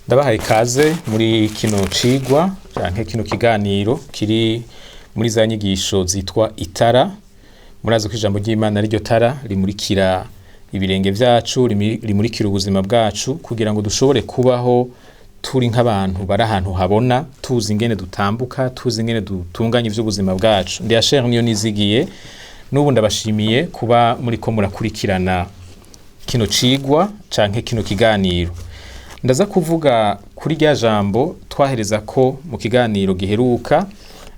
Ndabahaye ikaze muri kino cigwa canke kino kiganiro kiri muri za nyigisho zitwa itara. Murazi ko ijambo ry'Imana ariryo tara rimurikira ibirenge vyacu, rimurikira ubuzima bwacu kugira ngo dushobore kubaho turi nk'abantu bari ahantu habona, tuzi ingene dutambuka, tuzi ingene dutunganya ivy'ubuzima bwacu. Ndi Asher Niyonizigiye, n'ubu ndabashimiye kuba muriko murakurikirana kino cigwa canke kino kiganiro. Ndaza kuvuga kuri rya jambo twahereza ko mu kiganiro giheruka,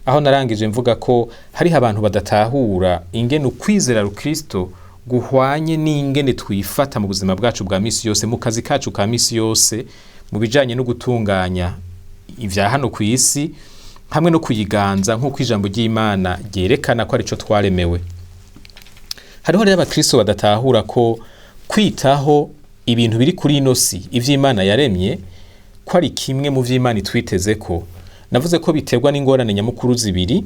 aho narangije mvuga ko hariho abantu badatahura ingene ukwizera Rukristo guhwanye n'ingene twifata mu buzima bwacu bwa misi yose, mu kazi kacu ka misi yose, mu bijanye no gutunganya ivya hano kw'isi hamwe no kuyiganza nk'uko ijambo ry'Imana ryerekana ko arico twaremewe. Hariho rero abakristo badatahura ko kwitaho ibintu biri kuri ino si, ivy'Imana yaremye, ko ari kimwe mu vy'Imana itwitezeko. Navuze ko biterwa n'ingorane nyamukuru zibiri.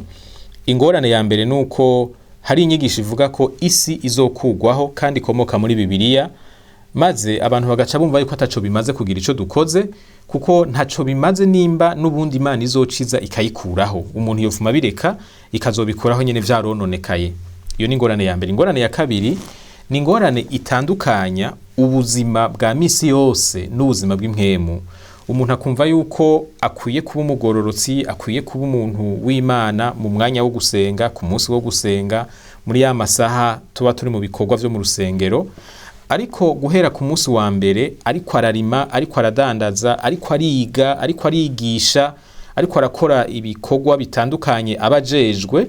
Ingorane ya mbere ni uko hari inyigisho ivuga ko isi izokugwaho kandi ikomoka muri Bibiliya, maze abantu bagaca bumva yuko ataco bimaze kugira ico dukoze, kuko ntaco bimaze nimba n'ubundi Imana izociza ikayikuraho. Umuntu yovuma abireka ikazobikuraho nyene vyarononekaye. Iyo ni ingorane ya mbere. Ingorane ya kabiri ni ingorane itandukanya ubuzima bwa misi yose n'ubuzima bw'impwemu. Umuntu akumva yuko akwiye kuba umugororotsi, akwiye kuba umuntu w'Imana mu mwanya wo gusenga, ku munsi wo gusenga, muri ya masaha tuba turi mu bikorwa vyo mu rusengero, ariko guhera ku munsi wa mbere ariko ararima, ariko aradandaza, ariko ariga, ariko arigisha, ariko arakora ibikorwa bitandukanye aba ajejwe,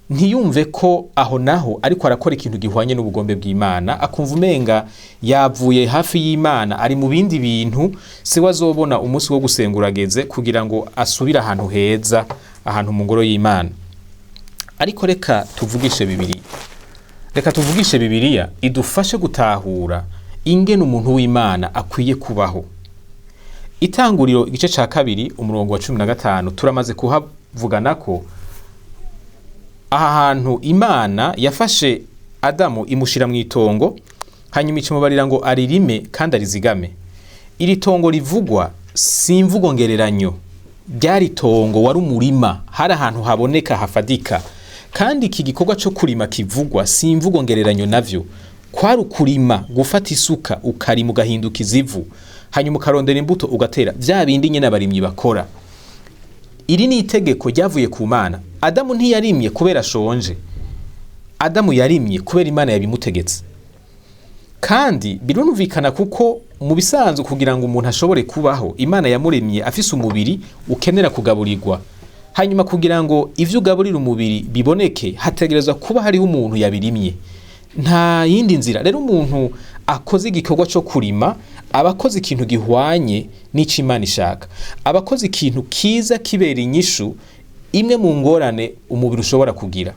ntiyumve ko aho naho ariko arakora ikintu gihwanye n'ubugombe bw'Imana, akumva umenga yavuye hafi y'Imana, ari mu bindi bintu, siwe azobona umunsi wo gusenga urageze kugira ngo asubire ahantu heza, ahantu mu ngoro y'Imana. Ariko reka tuvugishe Bibiliya. Reka tuvugishe Bibiliya idufashe gutahura ingene umuntu w'Imana akwiye kubaho. Itanguriro igice ca kabiri umurongo wa 15 turamaze kuhavugana ko aha hantu Imana yafashe Adamu imushira mw'itongo, hanyuma icamubarira ngo aririme kandi arizigame. Iri tongo rivugwa si imvugo ngereranyo, ryari tongo, wari umurima, hari ahantu haboneka hafadika. Kandi iki gikorwa co kurima kivugwa si imvugo ngereranyo navyo, kwari ukurima, gufata isuka ukarima ugahindukiza ivu, hanyuma ukarondera imbuto ugatera, vya bindi nyene abarimyi bakora. Iri ni itegeko ryavuye ku Mana. Adamu ntiyarimye kubera ashonje, Adamu yarimye kubera Imana yabimutegetse. Kandi birumvikana kuko mu bisanzwe kugira ngo umuntu ashobore kubaho, Imana yamuremye afise umubiri ukenera kugaburirwa. Hanyuma kugira ngo ivyo ugaburira umubiri biboneke, hategerezwa kuba hariho umuntu yabirimye. Nta yindi nzira. Rero umuntu akoze igikorwa co kurima, aba akoze ikintu gihwanye n'ico Imana ishaka. Aba akoze ikintu kiza kibera inyishu imwe mu ngorane umubiri ushobora kugira.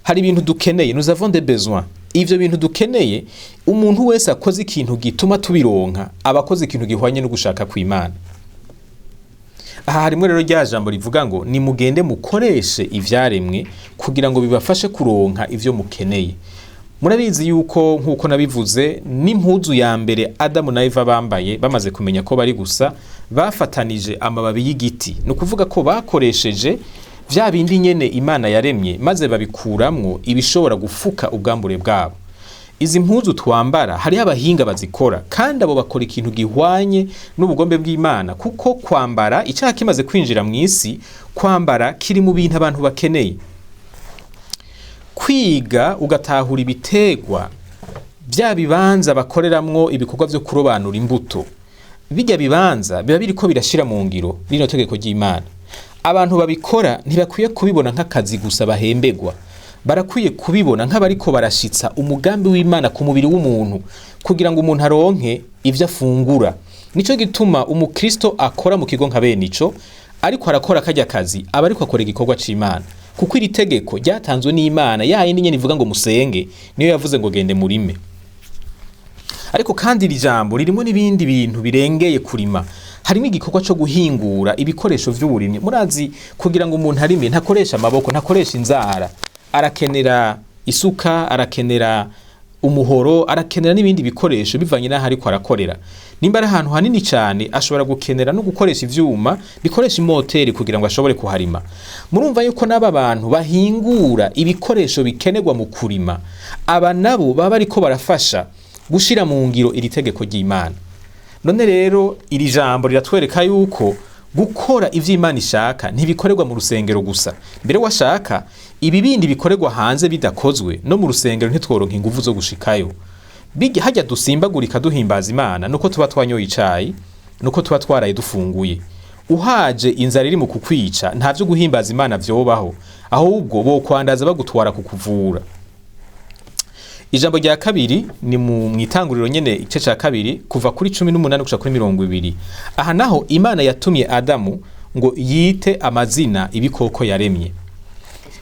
Hari ibintu dukeneye, nous avons des besoins. Ivyo bintu dukeneye, umuntu wese akoze ikintu gituma tubironka, aba akoze ikintu gihwanye no gushaka kw'Imana. Aha harimwo rero rya jambo rivuga ngo nimugende mukoreshe ivyaremwe kugira ngo bibafashe kuronka ivyo mukeneye. Murabizi yuko nkuko nabivuze, n'impuzu ya mbere Adamu na Eva bambaye bamaze kumenya ko bari gusa, bafatanije amababi y'igiti. Ni ukuvuga ko bakoresheje vya bindi nyene Imana yaremye, maze babikuramwo ibishobora gufuka ubwambure bwabo. Izi mpuzu twambara hariho abahinga bazikora, kandi abo bakora ikintu gihwanye n'ubugombe bw'Imana, kuko kwambara icaha kimaze kwinjira mw'isi, kwambara kiri mu bintu abantu bakeneye. Kwiga ugatahura ibitegwa, vya bibanza bakoreramwo ibikorwa vyo kurobanura imbuto, birya bibanza biba biriko birashira mu ngiro rino tegeko ry'Imana. Abantu babikora ntibakwiye kubibona nk'akazi gusa bahembegwa, barakwiye kubibona nk'abariko barashitsa umugambi w'Imana ku mubiri w'umuntu, kugira ngo umuntu aronke ivyo afungura. Nico gituma umukristo akora mu kigo nka bene ico, ariko arakora karya kazi, aba ariko akora igikorwa c'Imana. Kuko iri tegeko ryatanzwe n'Imana, ya yindi nyene ivuga ngo musenge, niyo yavuze ngo gende murime. Ariko kandi iri jambo ririmo n'ibindi bintu birengeye kurima. Harimo igikorwa co guhingura ibikoresho vy'uburimyi. Murazi kugira ngo umuntu arime ntakoresha amaboko, ntakoresha inzara, arakenera isuka, arakenera umuhoro, arakenera n'ibindi bikoresho bivanye n'aho ariko arakorera. Nimba ari ahantu hanini cyane, ashobora gukenera no gukoresha ivyuma bikoresha imoteri kugira ngo ashobore kuharima. Murumva yuko n'aba bantu bahingura ibikoresho bikenerwa mu kurima, aba nabo baba bariko barafasha gushira mu ngiro iri tegeko ry'Imana. None rero iri jambo riratwereka yuko gukora ivyo Imana ishaka ntibikorerwa mu rusengero gusa. Mbere washaka ibi bindi bikorerwa hanze bidakozwe no mu rusengero ntitworonka inguvu zo gushikayo. Bijya hajya dusimbagurika duhimbaza Imana nuko tuba twanyoye icayi, nuko tuba twaraye dufunguye. Uhaje inzara iri mu kukwica, nta vyo guhimbaza Imana vyobaho, ahubwo bokwandaza bagutwara kukuvura. Ijambo rya kabiri ni mu mwitanguriro nyene, igice ca kabiri, kuva kuri 18 gushika kuri 20. Aha naho Imana yatumye Adamu ngo yite amazina ibikoko yaremye.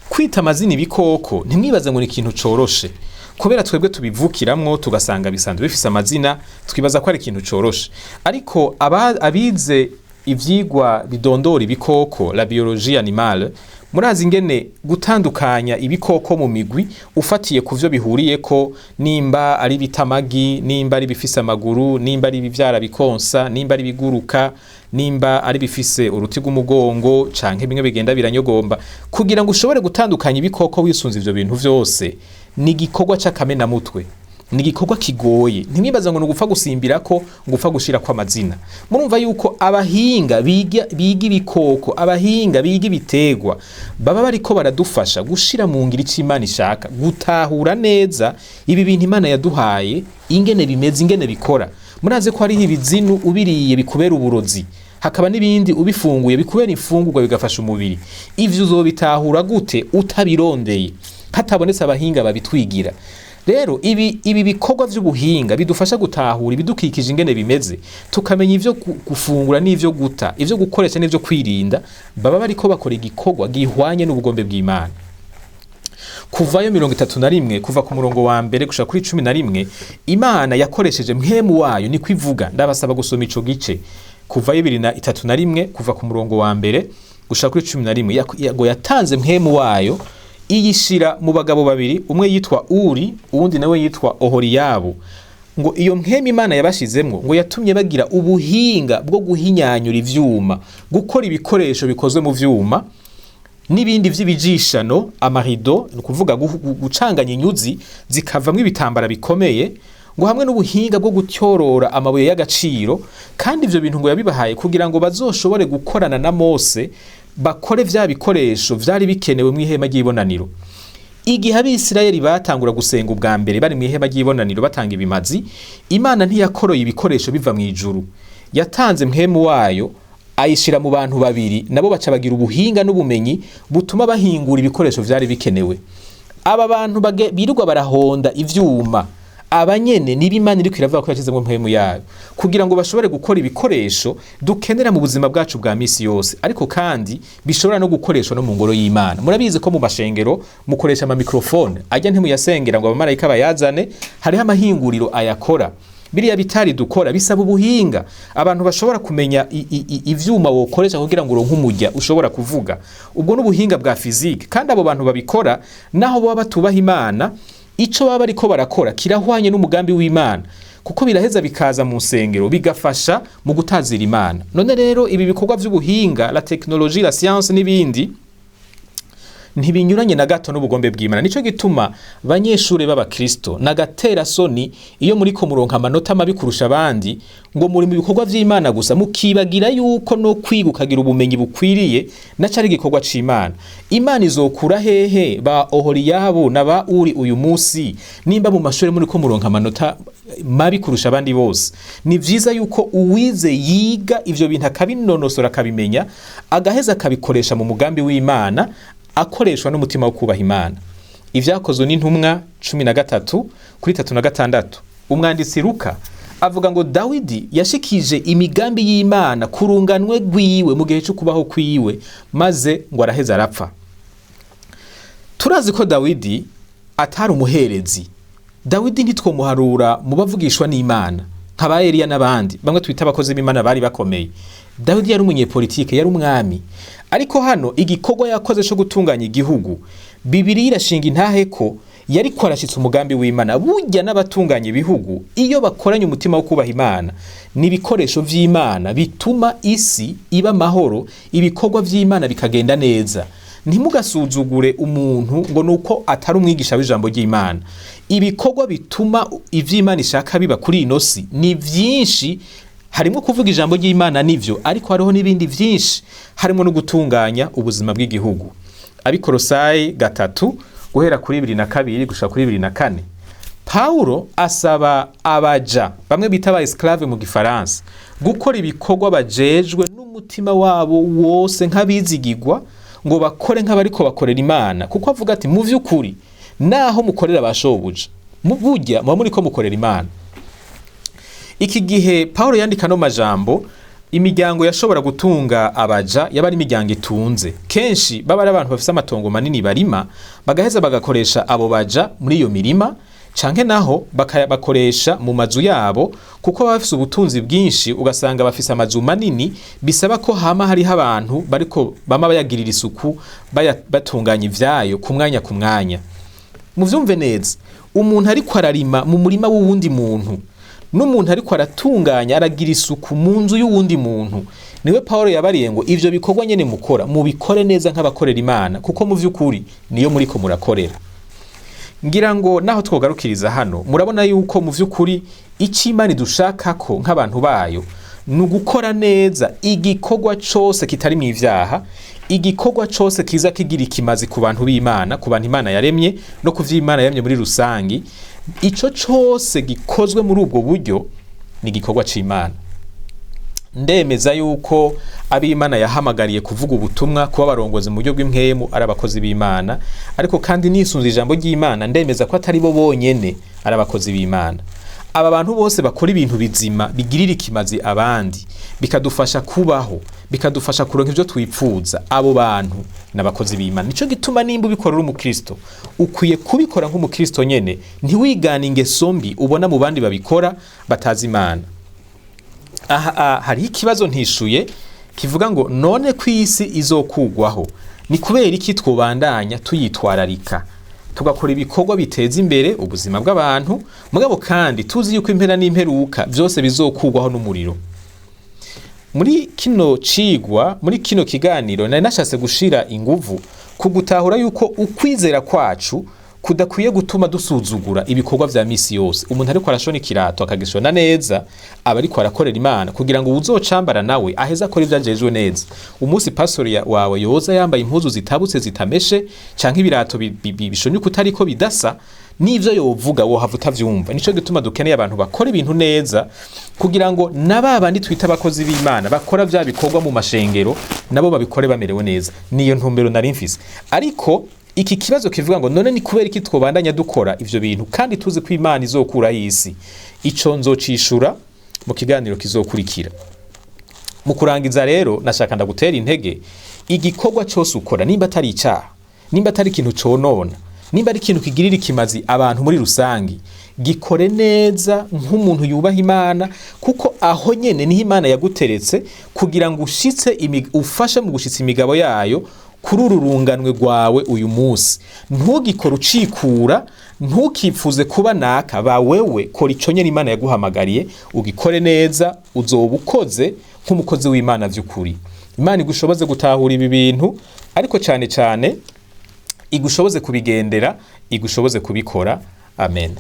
Kwita amazina ibikoko ntimwibaze ngo ni ikintu coroshe, kubera twebwe tubivukiramwo tugasanga bisanzwe bifise amazina, twibaza ko ari ikintu coroshe. Ariko abize ivyigwa bidondora ibikoko, la biologie animale, murazi ingene gutandukanya ibikoko mu migwi ufatiye ku vyo bihuriyeko, nimba ari ibitamagi, nimba ari bifise amaguru, nimba ari ibivyara bikonsa, nimba ari ibiguruka, nimba ari bifise uruti rw'umugongo canke bimwe bigenda biranyogomba. Kugira ngo ushobore gutandukanya ibikoko wisunze ivyo bintu vyose, ni igikorwa c'akamenamutwe, ni igikorwa kigoye. Ntimwibaza ngo ni ugupfa gusimbirako, ngo upfa gushirako amazina. Murumva yuko abahinga biga ibikoko, abahinga biga ibitegwa, baba bariko baradufasha gushira mu ngiro ico Imana ishaka, gutahura neza ibi bintu Imana yaduhaye, ingene bimeze, ingene bikora. Murazi ko hariho ibizinu ubiriye bikubera uburozi, hakaba n'ibindi ubifunguye bikubera imfungurwa bigafasha umubiri. Ivyo uzobitahura gute utabirondeye, hatabonetse abahinga babitwigira? Rero ibi bikorwa vy'ubuhinga bidufasha gutahura ibidukikije ingene bimeze, tukamenya ivyo gufungura n'ivyo guta, ivyo gukoresha n'ivyo kwirinda, baba bariko bakora igikorwa gihwanye n'ubugombe bw'Imana. Kuvayo 31, kuva ku murongo wa mbere gushika kuri 11, Imana yakoresheje mpwemu wayo, niko ivuga. Ndabasaba gusoma ico gice, Kuvayo 31, kuva ku murongo wa mbere gushika kuri 11. Ngo yatanze mpwemu wayo iyishira mu bagabo babiri, umwe yitwa Uri, uwundi nawe yitwa Ohoriyabu. Ngo iyo mpwemu Imana yabashizemwo ngo yatumye bagira ubuhinga bwo guhinyanyura ivyuma, gukora ibikoresho bikozwe mu vyuma n'ibindi vy'ibijishano, amarido, ni ukuvuga gucanganya inyuzi zikavamwo ibitambara bikomeye, ngo hamwe n'ubuhinga bwo gutyorora amabuye y'agaciro. Kandi ivyo bintu ngo yabibahaye kugira ngo bazoshobore gukorana na Mose, bakore vya bikoresho vyari bikenewe mw'ihema ry'ibonaniro. Igihe Abisirayeli batangura gusenga ubwa mbere bari mw'ihema ry'ibonaniro batanga ibimazi, Imana ntiyakoroye ibikoresho biva mw'ijuru. Yatanze mpwemu wayo ayishira mu bantu babiri, nabo baca bagira ubuhinga n'ubumenyi butuma bahingura ibikoresho vyari bikenewe. Aba bantu birirwa barahonda ivyuma, abanyene niba Imana iriko iravuga ko yashizemwo mpwemu yayo kugira ngo bashobore gukora ibikoresho dukenera mu buzima bwacu bwa misi yose, ariko kandi bishobora no gukoreshwa no mu ngoro y'Imana. Murabizi ko mu mashengero mukoresha ama microphone, ajya ntimuyasengera ngo abamarayika bayazane, hariho amahinguriro ayakora. Biriya bitari dukora bisaba ubuhinga, abantu bashobora kumenya ivyuma wokoresha kugira ngo uronke umurya ushobora kuvuga. Ubwo n'ubuhinga bwa physique, kandi abo bantu babikora naho baba batubaha Imana, ico baba bariko barakora kirahwanye n'umugambi w'Imana, kuko biraheza bikaza mu nsengero bigafasha mu gutazira Imana. None rero ibi bikorwa vy'ubuhinga, la technologie, la science n'ibindi, ntibinyuranye na gato n'ubugombe bw'Imana. Nico gituma banyeshure b'abakristo nagatera soni iyo muriko muronka amanota mabi kurusha abandi, ngo muri mu bikorwa vy'Imana gusa, mukibagira yuko no kwiga ukagira ubumenyi bukwiriye naco ari igikorwa c'Imana. Imana izokura hehe ba Ohoriyabu na ba Uri uyu musi nimba mu mashure muriko muronka amanota mabi kurusha abandi bose? Ni vyiza yuko uwize yiga ivyo bintu akabinonosora, akabimenya, agaheza akabikoresha mu mugambi w'Imana, akoreshwa n'umutima wo kubaha Imana. Ivyakozwe n'intumwa 13 kuri 36, umwanditsi Luka avuga ngo Dawidi yashikije imigambi y'Imana kurunganwe rwiwe mu gihe cyo kubaho kwiwe, maze ngo araheza arapfa. Turazi ko Dawidi atari umuherezi. Dawidi ntitwomuharura mu bavugishwa n'Imana nka ba Eliya n'abandi bamwe twita abakozi b'Imana bari bakomeye. Dawidi yari umunyepolitike, yari umwami. Ariko hano igikorwa yakoze cyo gutunganya igihugu, Bibiliya irashinga intahe ko Yariko arashitsa umugambi w'Imana. Burya n'abatunganya ibihugu iyo bakoranye umutima wo kubaha Imana, ni ibikoresho vy'Imana bituma isi iba amahoro, ibikorwa vy'Imana bikagenda neza. Ntimugasuzugure umuntu ngo nuko atari umwigisha w'ijambo ry'Imana. Ibikorwa bituma ivy'Imana ishaka biba kuri ino si ni vyinshi, harimo kuvuga ijambo ry'Imana nivyo, ariko hariho n'ibindi vyinshi, harimo no gutunganya ubuzima bw'igihugu. Abikorosayi 3 guhera kuri 22 gushika kuri 24, Paulo asaba abaja bamwe bita ba esclave mu gifaransa gukora ibikorwa bajejwe n'umutima wabo wose nk'abizigigwa, ngo bakore nk'abariko bakorera Imana, kuko avuga ati mu vy'ukuri naho mukorera bashobuja burya muba muriko mukorera Imana. Iki gihe Paulo yandika no majambo, imiryango yashobora gutunga abaja yaba ari imiryango itunze. Kenshi baba ari abantu bafise amatongo manini barima, bagaheza bagakoresha abo baja muri iyo mirima, canke naho bakabakoresha mu mazu yabo, kuko baba bafise ubutunzi bwinshi, ugasanga bafise amazu manini bisaba ko hama hariho abantu bariko bama bayagirira isuku, batunganya ivyayo ku mwanya ku mwanya. Muvyumve neza, umuntu ariko ararima mu murima w'uwundi muntu n'umuntu ariko aratunganya aragira isuku mu nzu y'uwundi muntu, niwe Paulo yabariye ngo ivyo bikorwa nyene mukora mubikore neza nk'abakorera Imana, kuko mu vy'ukuri niyo muriko murakorera. Ngira ngo naho twogarukiriza hano, murabona yuko mu vy'ukuri icyo Imana idushakako nk'abantu bayo ni ugukora neza igikorwa cose kitari mu ivyaha, igikorwa cose kiza kigira ikimazi ku bantu b'Imana, ku bantu Imana yaremye no ku vy'Imana yaremye muri rusangi. Ico cose gikozwe muri ubwo buryo ni igikorwa c'Imana. Ndemeza yuko ab'Imana yahamagariye kuvuga ubutumwa, kuba abarongozi mu buryo bw'impwemu, ari abakozi b'Imana, ariko kandi nisunze ijambo ry'Imana ndemeza ko atari bo bonyene ari abakozi b'Imana. Aba bantu bose bakora ibintu bizima bigirira ikimazi abandi, bikadufasha kubaho, bikadufasha kuronka ivyo twipfuza, abo bantu n'abakozi b'Imana. Nico gituma nimba ubikora uri umukristo, ukwiye kubikora nk'umukristo nyene, ntiwigane ingeso mbi ubona mu bandi babikora batazi Imana. Aha hariho ikibazo ntishuye kivuga ngo none ko isi izokugwaho, ni kubera iki twobandanya tuyitwararika tugakora ibikorwa biteza imbere ubuzima bw'abantu, mugabo kandi tuzi yuko impera n'imperuka vyose bizokugwaho n'umuriro. Muri kino cigwa, muri kino kiganiro, nari nashatse gushira inguvu ku gutahura yuko ukwizera kwacu kudakwiye gutuma dusuzugura ibikorwa vya misi yose. Umuntu ariko arashona ikirato akagishona neza, aba ariko arakorera Imana kugira ngo uwuzocambara nawe aheze akora ivyo ajejwe neza. Umunsi pastori wawe yoza yambaye impuzu zitabutse zitameshe, canke ibirato bishonye ukutariko bidasa n'ivyo yovuga wohava utavyumva. Nico gituma dukeneye abantu bakora ibintu neza, kugira ngo na ba bandi twita abakozi b'Imana bakora vya bikorwa mu mashengero nabo babikore bamerewe neza. Niyo ntumbero nari mfise. Ariko iki kibazo kivuga ngo none ni kubera iki twobandanya dukora ivyo bintu kandi tuzi ko Imana izokura isi, ico nzocishura mu kiganiro kizokurikira. Mu kurangiza rero nashaka ndagutera intege, igikorwa cose ukora nimba atari icaha, nimba atari ikintu conona, nimba ari ikintu kigirira ikimazi abantu muri rusangi, gikore neza nk'umuntu yubaha Imana, kuko aho nyene niho Imana yaguteretse kugira ngo ushitse ufashe mu gushitsa imigabo yayo kuri uru runganwe rwawe uyu munsi. Ntugikore ucikura, ntukipfuze kuba naka ba wewe, kora ico nyene Imana yaguhamagariye, ugikore neza, uzoba ukoze nk'umukozi w'Imana vy'ukuri. Imana igushoboze gutahura ibi bintu, ariko cane cane igushoboze kubigendera, igushoboze kubikora. Amen.